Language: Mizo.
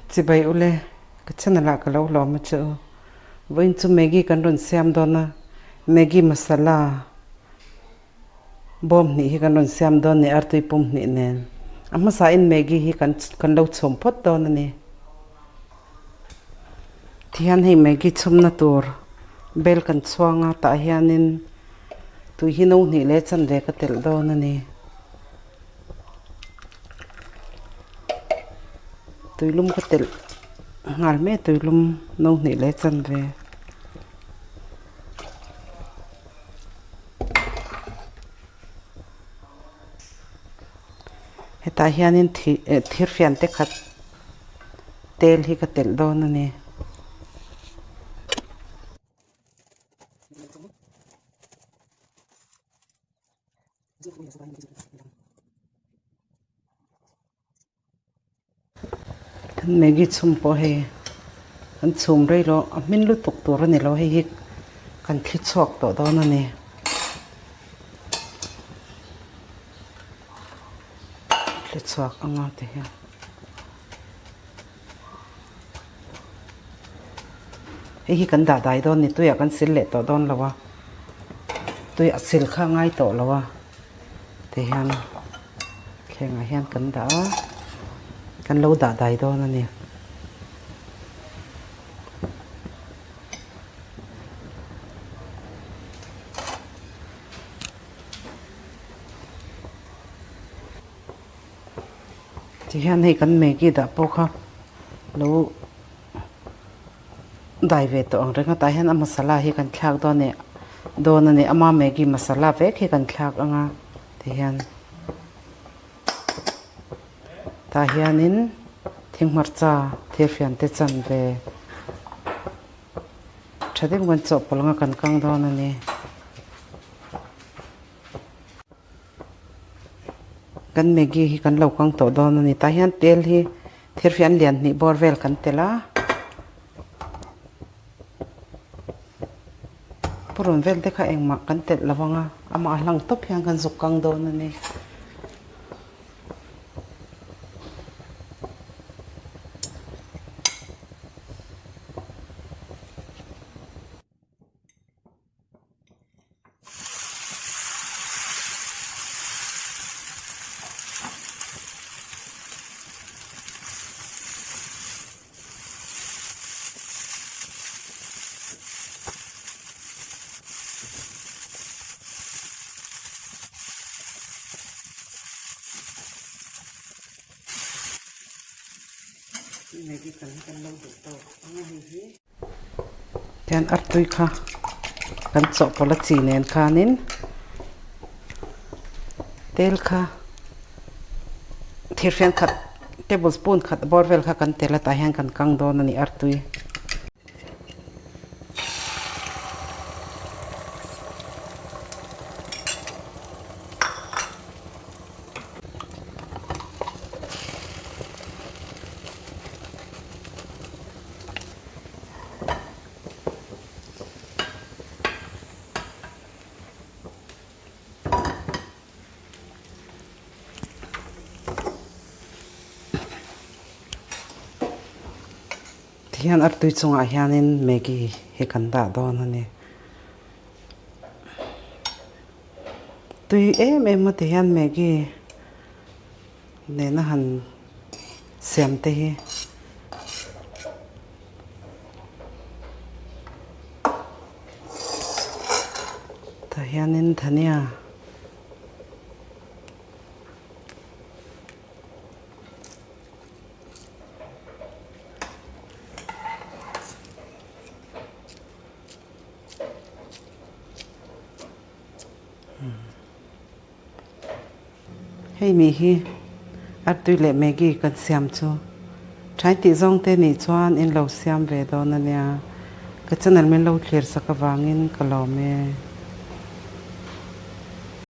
Chibai ule, ka channel ah ka lo hlawm a che u. Vawiin chu Maggi kan rawn siam dawn a, Maggi masala bawm hnih hi kan rawn siam dawn ni artui pum hnih nen. A hmasa in Maggi hi kan kan lo chhum phawt dawn a ni. Tihian hei Maggi chhumna tur bel kan chhuang a, tah hianin tui hi no hnih leh chanve ka telh dawn a ni. Tuilum ka telh nghal mai a tuilum no hnih leh chanve. Hetah hianin thirfian te khat tel hi ka telh dawn a ni. Maggi chhum pawh hei an chhum rei lo a hmin lutuk tur a ni lo hei hi kan thli chhuak tawh dawn a ni. Thli chhuak anga ti hian. Hei hi kan dah dai dawn ni tuiah kan sil leh tawh dawn lo a tuiah sil kha a ngai tawh lo a tihian thlengah hian kan dah a kan lo dah dai dawn a ni. Tihian hei kan Maggi dah pawh kha lo dai ve tawh ang reng a tah hian a masala hi kan thlak dawn a dawn a ni ama Maggi masala vek hi kan thlak ang a tihian tah hianin thinghmarcha thirfian te chanve tha deuh kan chawhpawlh ang a kan kang dawn a ni. Kan Maggi hi kan lo kang tawh dawn a ni. Tah hian tel hi thirfian lian hnih bawr vel kan tel a. Purun vel te kha engmah kan telh lo ang a, amah hlang tawp hian kan zuk kang dawn a ni. Tihian artui kha kan chawhpawlh a chi nen khanin tel kha thirfian khat table spoon khat bawr vel kha kan tel a tah hian kan kang dawn a ni artui. Tihian artui chungah hianin Maggi hi kan dah dawn a ni. Tui em em a tihian Maggi nena han siam te hi. Tah hianin dhania Hei mi hi artui leh Maggi kan siam chu thain tih zawng te nih chuan in lo siam ve dawn a nia. Ka channel min lo thlir sak avangin ka lawm e.